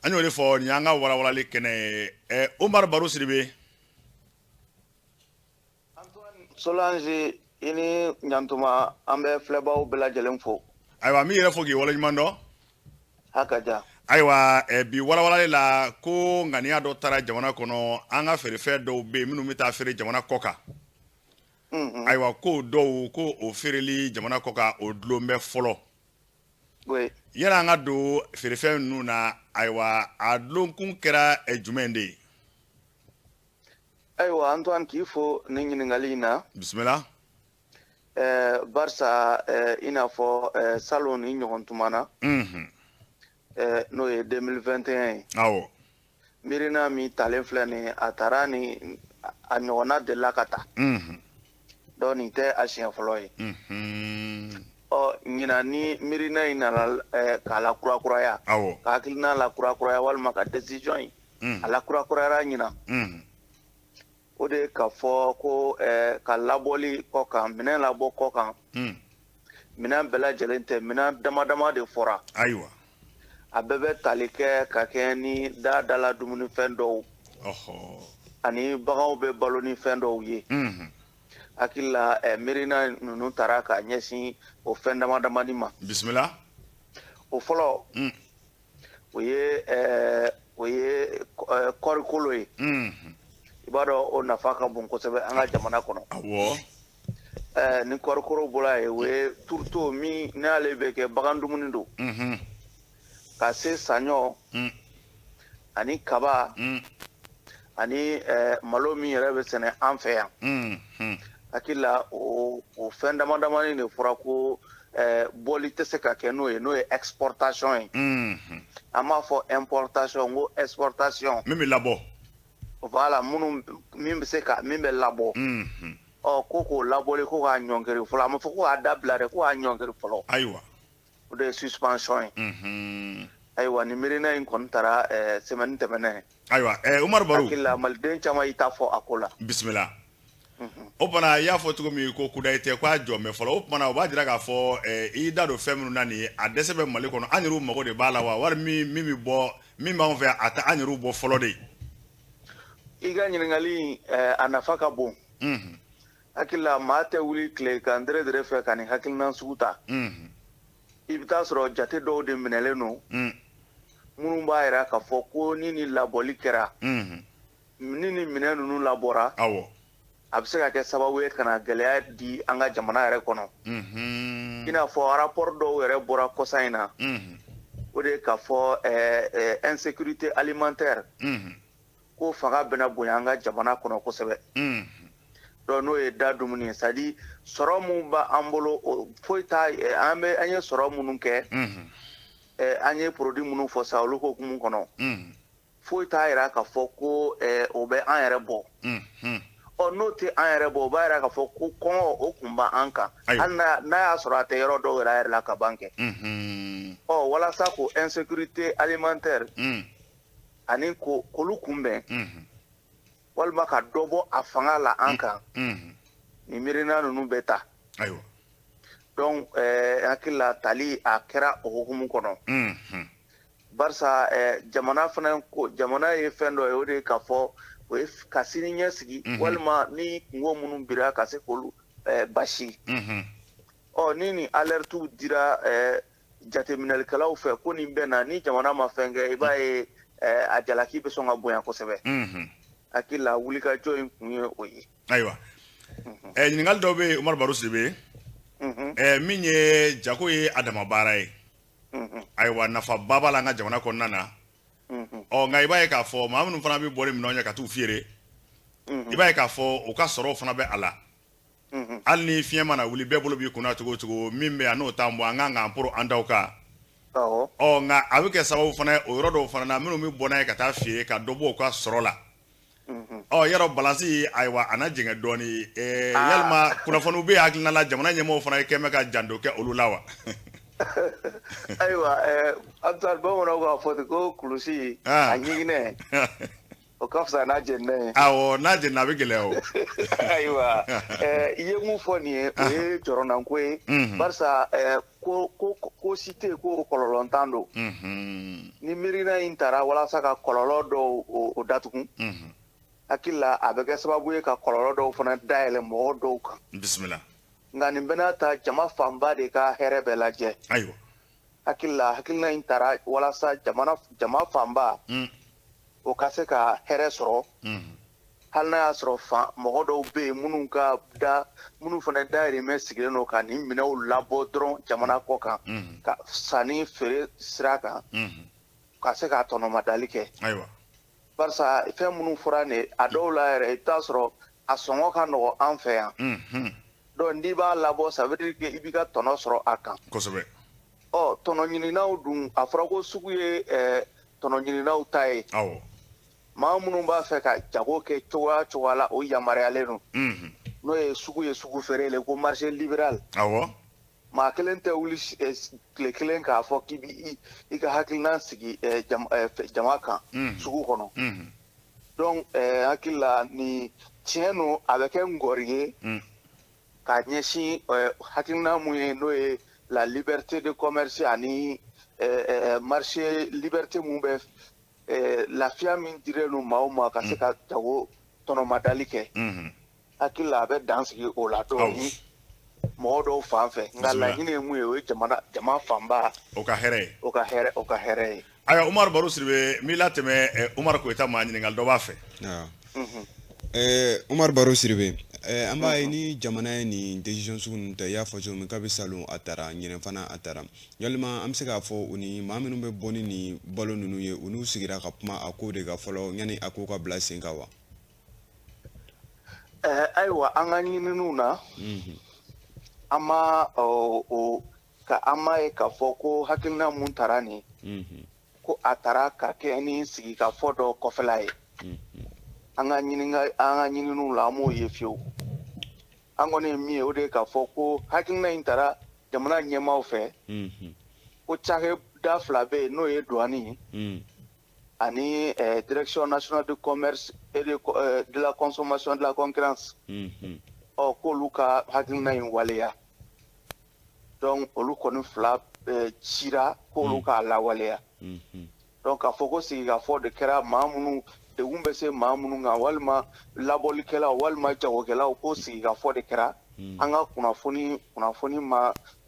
An y'o de fɔ, nin y'an ka walawalali kɛnɛ ye. Umaru Baro Sidibe. Antoine Solange, i ni ɲantuma, an bɛ filɛbaw bɛɛ lajɛlen fo. Ayiwa, n b'i yɛrɛ fo k'i waleɲuman dɔn. Ha ka ja. Ayiwa, bi walawalali la, ko ŋaniya dɔ taara jamana kɔnɔ, an ka feerefɛn dɔw bɛ yen minnu bɛ taa feere jamana kɔ kan. Ayiwa, ko dɔw ko o feereli jamana kɔ kan, o dulon bɛ fɔlɔ. Yala an ka don feerefɛn ninnu na, ayiwa, a dulonkun kɛra jumɛn de ye? Ayiwa Antoine, k'i fo ni ɲininkali in na. Bisimila. Barisa i n'a fɔ salon ni ɲɔgɔn tuma na, n'o ye 2021 ye, miirina min talen filɛ nin, a taara ni a ɲɔgɔnna delila ka ta. Donc nin tɛ a siɲɛ fɔlɔ ye. Ɔ ɲinan ni miirina in nana k'a la kurakuraya, ka hakilina la kurakuraya walima ka décision in a la kurakurayara ɲinan, o de ye k'a fɔ ko ka labɔli kɔ kan, minɛn labɔ kɔ kan. Minɛn bɛɛ lajɛlen tɛ, minɛn dama dama de fɔra. A bɛɛ bɛ tali kɛ ka kɛ ni da dala dumunifɛn dɔw ani baganw bɛ balo ni fɛn dɔw ye. Hakili la, miirina ninnu taara ka ɲɛsin o fɛn dama damani ma. Bisimila. O fɔlɔ, o ye kɔɔrikolo ye. I b'a dɔn, o nafa ka bon kosɛbɛ an ka jamana kɔnɔ. Ni kɔɔrikolo bɔra yen, o ye tourteau min n'ale bɛ kɛ bagan dumuni don, ka se saɲɔ ani kaba ani malo min yɛrɛ bɛ sɛnɛ an fɛ yan. Hakili la, o fɛn dama damani de fɔra ko bɔli tɛ se ka kɛ n'o ye, n'o ye exportation ye. An b'a fɔ importation, ko exportation. Min bɛ labɔ. Voilà, minnu min bɛ se ka min bɛ labɔ. Ɔ ko k'o labɔli, ko k'a ɲɔngiri fɔlɔ. A ma fɔ ko k'a dabila dɛ, ko k'a ɲɔngiri fɔlɔ. O de ye suspension ye. Ayiwa, nin miirina in kɔni taara semaine tɛmɛnen. Ayiwa, Umaru Baro. Hakili la, maliden caman y'i ta fɔ a ko la. Bisimila. O fana, i y'a fɔ cogo min ko kudayi tɛ, k'a jɔ mɛ fɔlɔ. O kumana, o b'a jira k'a fɔ i da don fɛn minnu na nin ye, a dɛsɛ bɛ Mali kɔnɔ, an yɛrɛw mago de b'a la wa? Wari min bɛ bɔ, min b'anw fɛ, a tɛ an yɛrɛw bɔ fɔlɔ de. I ka ɲininkali, a nafa ka bon. Hakili la, maa tɛ wuli tile kan dere dere fɛ ka nin hakilina sugu ta. I bɛ taa sɔrɔ jate dɔw de minɛlen don minnu b'a yira k'a fɔ ko ni labɔli kɛra, ni minɛn ninnu labɔra, a bɛ se ka kɛ sababu ye ka na gɛlɛya di an ka jamana yɛrɛ kɔnɔ. I n'a fɔ rapport dɔw yɛrɛ bɔra kɔsa in na, o de ye k'a fɔ insécurité alimentaire, ko fanga bɛna bonya an ka jamana kɔnɔ kosɛbɛ. Donc n'o ye da dumuni ye, c'est à dire sɔrɔ mun b'an bolo, foyi t'a an bɛ an ye sɔrɔ minnu kɛ, an ye produit minnu fɔ sa, olu hokumu kɔnɔ, foyi t'a yira k'a fɔ ko o bɛ an yɛrɛ bɔ. Ɔ n'o tɛ an yɛrɛ bɔ, o b'a yira k'a fɔ ko kɔngɔ o kun b'an kan, hali n'a y'a sɔrɔ a tɛ yɔrɔ dɔw yɛrɛ yɛrɛ la ka ban kɛ. Ɔ walasa ko insécurité alimentaire ani ko k'olu kunbɛn walima ka dɔ bɔ a fanga la an kan, nin miirina ninnu bɛ ta. Donc hakili la, tali a kɛra o hukumu kɔnɔ, barisa jamana fana ko, jamana ye fɛn dɔ ye, o de ye k'a fɔ o ye ka sini ɲɛsigi walima ni kungo minnu bira, ka se k'olu basi. Ɔ ni nin alertew dira jateminɛlikɛlaw fɛ ko nin bɛ na, ni jamana ma fɛn kɛ, i b'a ye a jalaki bɛ sɔn ka bonya kosɛbɛ. Hakili la, wulikajɔ in kun ye o ye. Ayiwa, ɲininkali dɔw bɛ yen, Umaru Baro Sidibe. Min ye jago ye, a dama baara ye. Ayiwa, nafaba b'a la an ka jamana kɔnɔna na. Ɔ nka i b'a ye k'a fɔ maa minnu fana bɛ bɔ ni minɛnw ye ka t'u feere, i b'a ye k'a fɔ u ka sɔrɔw fana bɛ a la. Hali ni fiɲɛ mana wuli, bɛɛ bolo b'i kunna cogo o cogo, min bɛ yan n'o t'an bɔ, an kan k'an poro an daw kan. Ɔ nka a bɛ kɛ sababu fana ye o yɔrɔ dɔw fana na, minnu bɛ bɔ n'a ye ka taa feere, ka dɔ bɔ u ka sɔrɔ la. Ɔ yɔrɔ balance, ayiwa, a na jɛngɛ dɔɔni. Yalima kunnafoniw bɛ hakilina la, jamana ɲɛmɔgɔw fana ye kɛn bɛ ka janto kɛ olu la wa? Ayiwa, Antoine, bamananw k'a fɔ ten ko kulusi a ɲiginɛ. O ka fisa n'a jeninen ye. Awɔ, n'a jenina a bɛ gɛlɛya o. Ayiwa, i ye mun fɔ nin ye, o ye jɔrɔnanko ye, barisa ko ko ko si tɛ yen ko kɔlɔlɔntan don. Ni miirina in taara walasa ka kɔlɔlɔ dɔw o datugu, hakili la a bɛ kɛ sababu ye ka kɔlɔlɔ dɔw fana dayɛlɛ mɔgɔ dɔw kan. Bisimila. Nka nin bɛɛ n'a ta, jama fanba de ka hɛrɛ bɛɛ lajɛ. Ayiwa. Hakili la hakilina in taara walasa jamana jama fanba o ka se ka hɛrɛ sɔrɔ, hali n'a y'a sɔrɔ fan mɔgɔ dɔw bɛ yen minnu ka da minnu fana dahirimɛ sigilen don ka nin minɛnw labɔ dɔrɔn jamana kɔ kan, ka sanni feere sira kan, ka se k'a tɔnɔmadali kɛ. Ayiwa. Barisa fɛn minnu fɔra nin, a dɔw la yɛrɛ, i bɛ taa sɔrɔ a sɔngɔ ka nɔgɔn an fɛ yan. Donc n'i b'a labɔ, ça veut dire que i b'i ka tɔnɔ sɔrɔ a kan. Kosɛbɛ. Ɔ, tɔnɔ ɲininaw dun, a fɔra ko sugu ye tɔnɔ ɲininaw ta ye. Awɔ. Maa minnu b'a fɛ ka jago kɛ cogoya cogoya la, o yamaruyalen don. N'o ye sugu ye, sugu feere le ko marché libéral. Awɔ. Maa kelen tɛ wuli tile kelen k'a fɔ k'i b'i i ka hakilina sigi jama kan sugu kɔnɔ. Donc hakili la ni tiɲɛ don, a bɛ kɛ ngɔri ye k'a ɲɛsin hakilina mun ye, n'o ye la liberté de commerce ani marché liberté mun bɛ lafiya min dilen don maaw ma ka se ka jago tɔnɔmadali kɛ. Hakili la a bɛ dan sigi o la dɔɔni mɔgɔ dɔw fan fɛ, nka laɲini ye mun ye, o ye jamana jama fanba o ka hɛrɛ ye. O ka hɛrɛ ye. Ayiwa, Umaru Baro Sidibe, n b'i latɛmɛ Umaru Koyita ma, ɲininkali dɔ b'a fɛ. Umaru Baro Sidibe, an b'a ye ni jamana ye nin décision sugu ninnu ta, i y'a fɔ cogo min kabi salon a taara, ɲinɛ fana a taara, yalima an bɛ se k'a fɔ u ni maa minnu bɛ bɔ ni nin balo ninnu ye, u n'u sigira ka kuma a ko de kan fɔlɔ yanni a ko ka bila sen kan wa? Ayiwa, an ka ɲininiw na, an ma o ka an m'a ye k'a fɔ ko hakilina mun taara nin, ko a taara ka kɛ ni sigikafɔ dɔ kɔfɛla ye. An ka ɲininiw la, an m'o ye fiyewu. An kɔni ye min ye, o de ye k'a fɔ ko hakilina in taara jamana ɲɛmaaw fɛ, ko cakɛda fila bɛ yen, n'o ye douane ani Direction nationale de commerce et de la consommation, de la concurrence, ɔ k'olu ka hakilina in waleya. Donc olu kɔni fila cira k'olu k'a lawaleya. Donc k'a fɔ ko sigikafɔ de kɛra, maa minnu degun bɛ se maa minnu kan, walima labɔlikɛlaw walima jagokɛlaw, ko sigikafɔ de kɛra, an ka kunnafoni ma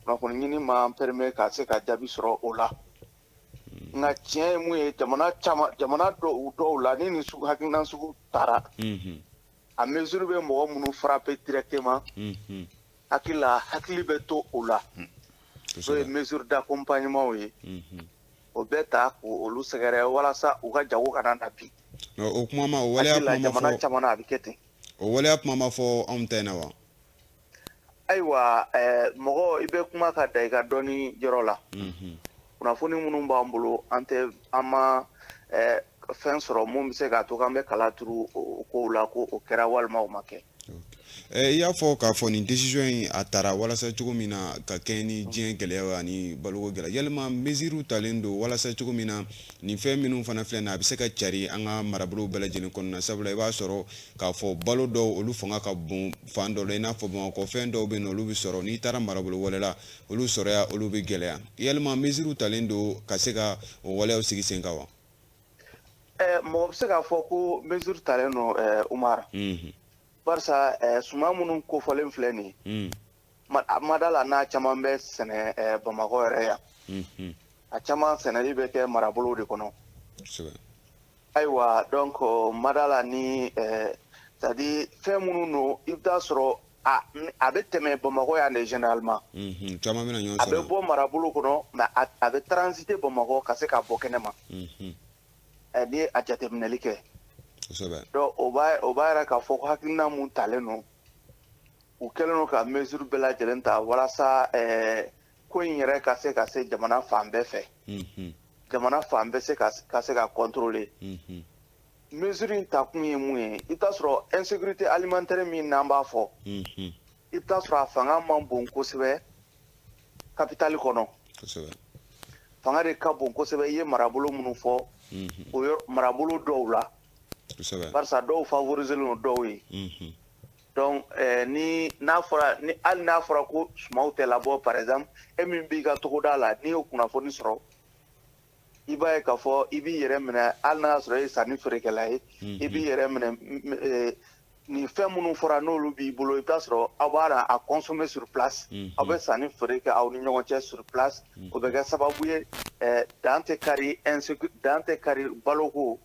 kunnafoni ɲini ma permet ka se ka jaabi sɔrɔ o la. Nka tiɲɛ ye mun ye, jamana caman, jamana dɔw la, ni nin sugu hakilina sugu taara, a mesure bɛ mɔgɔ minnu frapper directement, hakili la hakili bɛ to o la, n'o ye mesure d'accompagnement ye, o bɛɛ ta k'olu sɛgɛrɛ walasa u ka jago kana na bin. O kuma ma, o waleya Hakili la kuma ma jamana fɔ caman na, a bɛ kɛ ten. O waleya kuma ma fɔ anw ta in na wa? Ayiwa, mɔgɔ i bɛ kuma ka da i ka dɔnni yɔrɔ la. Kunnafoni minnu b'an bolo, an tɛ an ma fɛn sɔrɔ mun bɛ se k'a to k'an bɛ kala turu o kow la, ko o kɛra walima o ma kɛ. I y'a fɔ k'a fɔ nin décision in a taara walasa cogo min na ka kɛɲɛ ni diɲɛ gɛlɛya ani baloko gɛlɛya, yalima mesures talen don walasa cogo min na nin fɛn minnu fana filɛ nin ye, a bɛ se ka cari an ka marabolow bɛɛ lajɛlen kɔnɔna na? Sabula i b'a sɔrɔ k'a fɔ balo dɔw, olu fanga ka bon fan dɔ la, i n'a fɔ Bamakɔ, fɛn dɔw bɛ yen nɔ, olu bɛ sɔrɔ, n'i taara marabolo wɛrɛ la, olu sɔrɔya olu bɛ gɛlɛya. Yalima mesures talen don ka se ka o waleyaw sigi sen kan wa? Mɔgɔ bɛ se k'a fɔ ko mesure talen don, Umar, barisa suman minnu kofɔlen filɛ nin ye, a ma da la n'a caman bɛ sɛnɛ Bamakɔ yɛrɛ yan. A caman sɛnɛli bɛ kɛ marabolow de kɔnɔ. Ayiwa, donc ma da la ni c'est à dire fɛn minnu don, i bɛ taa sɔrɔ a bɛ tɛmɛ Bamakɔ yan de généralement. Caman bɛna ɲɔgɔn A bɛ sɔrɔ. bɔ marabolo kɔnɔ, mais a bɛ transiter Bamakɔ ka se ka bɔ kɛnɛ ma. N'i ye a jateminɛli kɛ. Donc o b'a yira k'a fɔ ko hakilina mun talen don, u kɛlen don ka mesure bɛɛ lajɛlen ta walasa ko in yɛrɛ ka se ka se jamana fan bɛɛ fɛ. Jamana fan bɛɛ se ka se ka contrôler. Mesure in ta kun ye mun ye? I bɛ taa sɔrɔ insécurité alimentaire min n'an b'a fɔ, i bɛ taa sɔrɔ a fanga man bon kosɛbɛ capitale kɔnɔ. Fanga de ka bon kosɛbɛ, i ye marabolo minnu fɔ, o yɔrɔ marabolo dɔw la. Barisa dɔw favoriser len don dɔw ye. Donc ni n'a fɔra, ni hali n'a fɔra ko sumanw tɛ labɔ, par exemple e min b'i ka togoda la, n'i y'o kunnafoni sɔrɔ, i b'a ye k'a fɔ i b'i yɛrɛ minɛ. Hali n'a y'a sɔrɔ e ye sanni feerekɛla ye, i b'i yɛrɛ minɛ. Nin fɛn minnu fɔra, n'olu b'i bolo, i bɛ taa sɔrɔ aw b'a la a consommer sur place, aw bɛ sanni feere kɛ aw ni ɲɔgɔn cɛ sur place. O bɛ kɛ sababu ye dan tɛ kari, dan tɛ kari baloko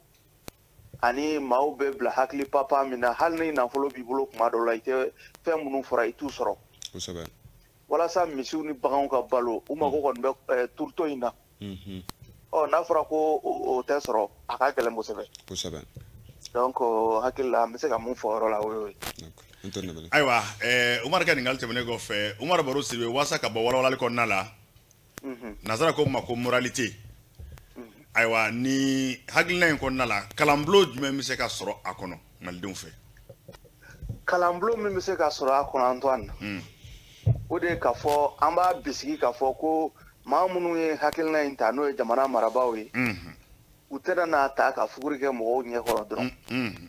ani maaw bɛ bila hakili papa min na. Hali ni nafolo b'i bolo, kuma dɔw la i tɛ fɛn minnu fɔra, i t'u sɔrɔ. Walasa misiw ni baganw ka balo, u mago kɔni bɛ tourteau in na. Ɔ, n'a fɔra ko o tɛ sɔrɔ, a ka gɛlɛn kosɛbɛ. Donc hakili la, an bɛ se ka mun fɔ o yɔrɔ la, o y'o ye. Ayiwa, Umaru ka ɲininkali tɛmɛnen kɔfɛ, Umaru Baro Sidibe, walasa ka bɔ walawalali kɔnɔna la, nansara ko ma ko moralité. Ayiwa, ni hakilina in kɔnɔna la, kalanbulon jumɛn bɛ se ka sɔrɔ a kɔnɔ malidenw fɛ? Kalanbulon min bɛ se ka sɔrɔ a kɔnɔ, Antoine, o de ye k'a fɔ an b'a bisigi k'a fɔ ko maa minnu ye hakilina in ta, n'o ye jamana marabaaw ye, u tɛna n'a ta ka fuguri kɛ mɔgɔw ɲɛkɔrɔ dɔrɔn,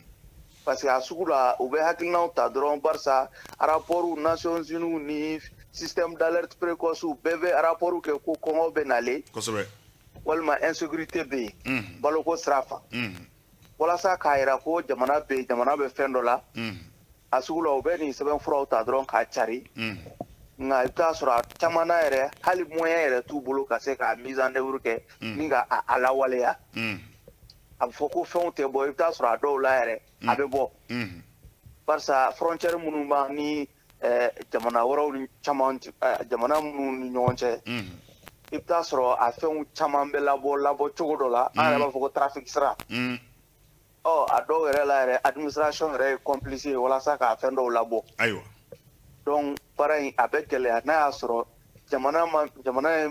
parce que a sugu la, u bɛ hakilinaw ta dɔrɔn, barisa rapport Nations Unies ni système d'alerte précoce bɛɛ bɛ rapport kɛ ko kɔngɔ bɛ nalen walima insécurité bɛ yen baloko sira fan, walasa k'a yira ko jamana bɛ yen, jamana bɛ fɛn dɔ la. A sugu la, u bɛ nin sɛbɛnfuraw ta dɔrɔn k'a cari, nka i bɛ taa sɔrɔ a caman na yɛrɛ, hali moyen yɛrɛ t'u bolo ka se k'a mise en œuvre kɛ ni ka a lawaleya. A bɛ fɔ ko fɛnw tɛ bɔ, i bɛ taa sɔrɔ a dɔw la yɛrɛ, a bɛ bɔ, barisa frontière minnu b'an ni jamana wɛrɛw ni caman, jamana minnu ni ɲɔgɔn cɛ, i bɛ taa sɔrɔ a fɛnw caman bɛ labɔ labɔ cogo dɔ la, an yɛrɛ b'a fɔ ko trafic sira. Ɔ, a dɔw yɛrɛ la yɛrɛ, administration yɛrɛ ye complice ye walasa k'a fɛn dɔw labɔ. Donc baara in a bɛ gɛlɛya n'a y'a sɔrɔ jamana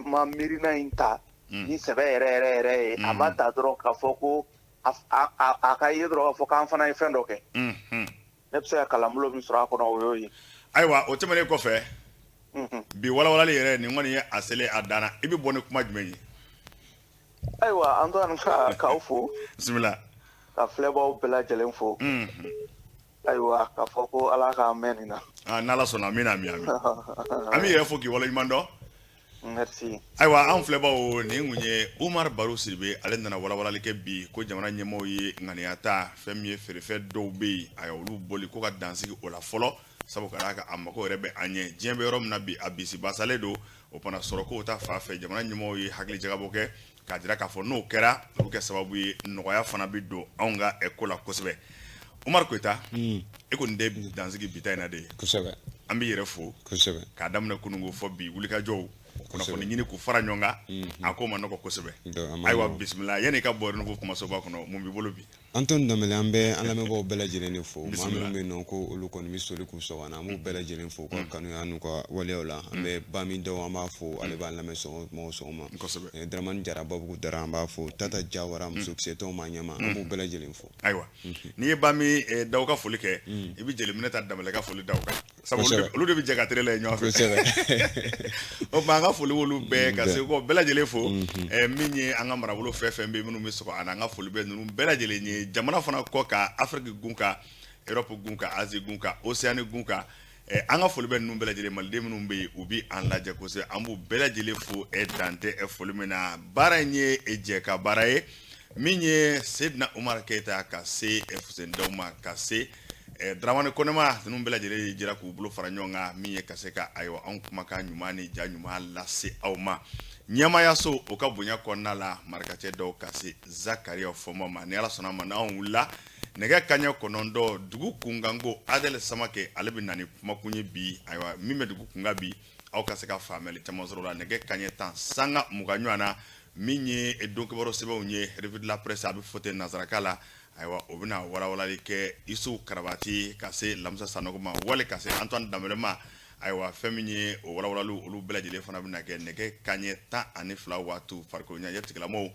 ma miirina in ta ni sɛbɛ yɛrɛ yɛrɛ yɛrɛ ye. A ma ta dɔrɔn k'a fɔ ko a ka ye dɔrɔn k'a fɔ k'an fana ye fɛn dɔ kɛ. Ne bɛ se ka kalanbolo min sɔrɔ a kɔnɔ, o y'o ye. Ayiwa, o tɛmɛnen kɔfɛ, bi walawalali yɛrɛ nin kɔni ye a selen a dan na, i bɛ bɔ ni kuma jumɛn ye? Ayiwa, Antoine, ka k'aw fo. Bisimila. Ka filɛbaw bɛɛ lajɛlen fo. Ayiwa, k'a fɔ ko Ala k'an mɛn nin na. Aa, n'Ala sɔnna, amina, ami, ami. An b'i yɛrɛ fo k'i waleɲuman dɔn. Merci. Ayiwa, an filɛbaw, nin kun ye Umaru Baro Sidibe. Ale nana walawalali kɛ bi ko jamana ɲɛmaaw ye ŋaniya ta fɛn min ye, feerefɛn dɔw bɛ yen, ayiwa, olu bɔli ko ka dansigi o la fɔlɔ, sabu ka d'a kan a mako yɛrɛ bɛ an ɲɛ. Diɲɛ bɛ yɔrɔ min na bi, a bisibasalen don. O fana sɔrɔ ta fan fɛ, jamana ɲɛmaaw ye hakili jagabɔ kɛ k'a jira k'a fɔ n'o kɛra, o bɛ kɛ sababu ye nɔgɔya fana bɛ don anw ka ko la kosɛbɛ. Umaru Koyita, e kɔni tɛ dansigi bi ta in na de? Kosɛbɛ. An b'i yɛrɛ fo. Kosɛbɛ. K'a daminɛ kununko fɔ bi, wulikajɔw, kunnafoni ɲini k'u fara ɲɔgɔn kan, a ko ma nɔgɔ kosɛbɛ. Ayiwa, bisimila. Yanni i ka bɔ Renouveau kumasoba kɔnɔ, mun b'i bolo bi? Antoine Danbɛlɛ, an bɛ an lamɛnbaaw bɛɛ lajɛlen de fo. Maa minnu bɛ yen nɔ ko olu kɔni bɛ soli k'u sɔgɔ an na, an b'u bɛɛ lajɛlen fo u ka kanuya n'u ka waleyaw la. An bɛ Bami Daw, an b'a fo, ale b'an lamɛn sɔgɔma o sɔgɔma. Dramani Jara Babugu Dara, an b'a fo. Tata Jawara, musokisɛtɔw ma ɲɛma, an b'u bɛɛ lajɛlen fo. Ayiwa, n'i ye Bami Daw ka foli kɛ, i bɛ jeliminɛ ta Danbɛlɛ ka foli da o kan, sabu olu de bɛ jɛ ka télé lajɛ ɲɔgɔn fɛ. O tuma, an ka foli b'olu bɛɛ ka se k'o bɛɛ lajɛlen fo. Min ye an ka marabolo fɛn fɛn bɛ minnu bɛ sɔgɔ an na, an ka foli bɛ ninnu bɛɛ lajɛlen ye, jamana fana kɔ kan, Afiriki gun kan, Europe gun kan, Asie gun kan, Océanie gun kan. An ka foli bɛ ninnu bɛɛ lajɛlen. Maliden minnu bɛ yen, u bɛ an lajɛ kosɛbɛ, an b'u bɛɛ lajɛlen fo dan tɛ foli min na. Baara in ye jɛ ka baara ye, min ye Seydina Umaru Keyita ka se Fuseni Daw ma, ka se Dramani Kɔnɛma, ninnu bɛɛ lajɛlen jɛra k'u bolo fara ɲɔgɔn kan, min ye ka se ka, ayiwa, anw kumakan ɲuman ni ja ɲuman lase aw ma ɲɛmaayaso o ka bonya kɔnɔna la. Marikacɛ dɔw ka se Zakariya Fɔnba ma. Ni Ala sɔnna ma, n'anw wulila nɛgɛ kanɲɛ 9, dugu kunkanko, Adɛli Samakɛ, ale bɛ na ni kumakun ye bi. Ayiwa, min bɛ dugu kunkan bi, aw ka se ka faamuyali caman sɔrɔ o la. Nɛgɛ kanɲɛ 10:20 ɲɔgɔn na, min ye don kibaru sɛbɛnw ye, revue de la presse, a bɛ fɔ ten nansarakan la. Ayiwa, o bɛna walawalali kɛ Isu Karabati ka se Lamisa Sanogo ma, wali ka se Antoine Danbɛlɛ ma. Ayiwa, fɛn min ye o walawalaliw, olu bɛɛ lajɛlen fana bɛna kɛ nɛgɛ kanɲɛ 12 waati. Farikolo ɲɛnajɛ tigilamɔgɔw,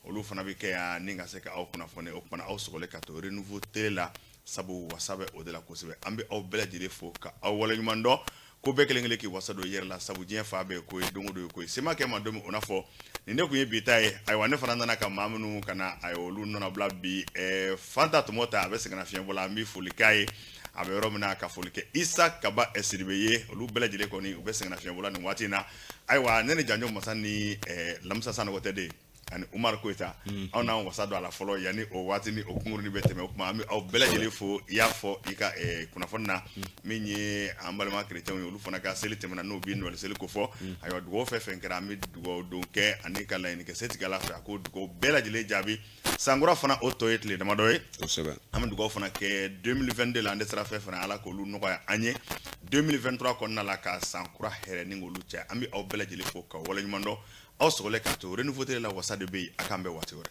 olu fana bɛ kɛ yan ni ka se ka aw kunnafoni. O kumana, aw sɔgɔlen ka to Renouveau télé la, sabu wasa bɛ o de la kosɛbɛ. An bɛ aw bɛɛ lajɛlen fo ka aw waleɲuman dɔn. Ko Ko bɛɛ kelen kelen k'i wasa don i yɛrɛ la, sabu diɲɛ fa bɛɛ ye ko ye, don o don ye ko ye. Sema kɛ ma don min o n'a fɔ nin de tun ye bi ta ye. Ayiwa, ne fana nana ka maa minnu ka na, ayiwa, olu nɔnabila bi. Fanta Tɔmɔ ta, a bɛ sɛgɛnnafiɲɛbɔ la, an bɛ foli k'a ye a bɛ yɔrɔ min na, ka foli kɛ Isa Kaba Sidibe ye. Olu bɛɛ lajɛlen kɔni, u bɛ sɛgɛnnafiɲɛbɔ la nin waati in na. Ayiwa, ne ni Janjo Masa ni Lamisa Sanɔgɔ tɛ de ani Umar Koyita, anw n'an wasa don a la fɔlɔ yanni o waati ni o kunkurunin bɛ tɛmɛ. O tuma, an bɛ aw bɛɛ lajɛlen fo. I y'a fɔ i ka kunnafoni na, min ye an balima kerecɛnw ye, olu fana ka seli tɛmɛna, n'o bɛ Noël seli ko fɔ. Ayiwa, dugawu fɛn fɛn kɛra, an bɛ dugawu don kɛ ani ka laɲini kɛ setigi Ala fɛ, a k'o dugawu bɛɛ lajɛlen jaabi. Sankura fana, o tɔ ye tile damadɔ ye. An bɛ dugawu fana kɛ 2022 la, an dɛsɛra fɛn fana, Ala k'olu nɔgɔya an ye 2023 kɔnɔna la, ka sankura hɛrɛ ni k'olu cɛ. An bɛ aw bɛɛ lajɛlen fo ka waleɲuman dɔn. Aw sɔgɔlen k'a to Renouveau Télé la, wasa de bɛ yen. A k'an bɛn waati wɛrɛ.